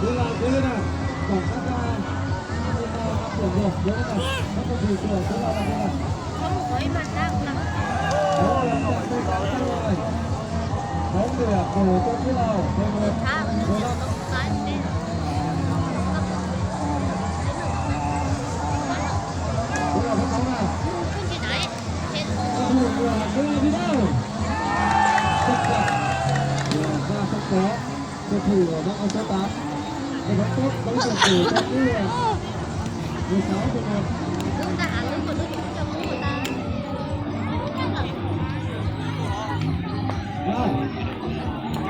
Tij laug, tij laug, kom các, các, các, các, các, các, các, các, các, các, các, các, các,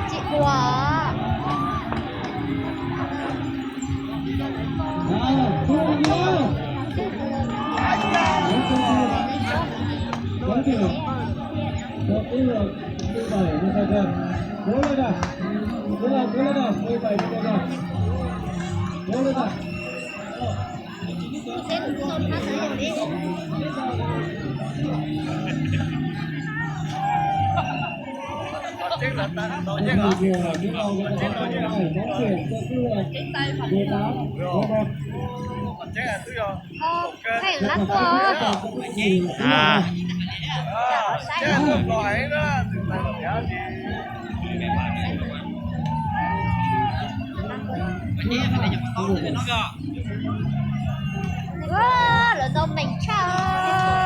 Tsis ua. Oj, pheej lab tuaj. A. Ua, lawv tau meem tshaj.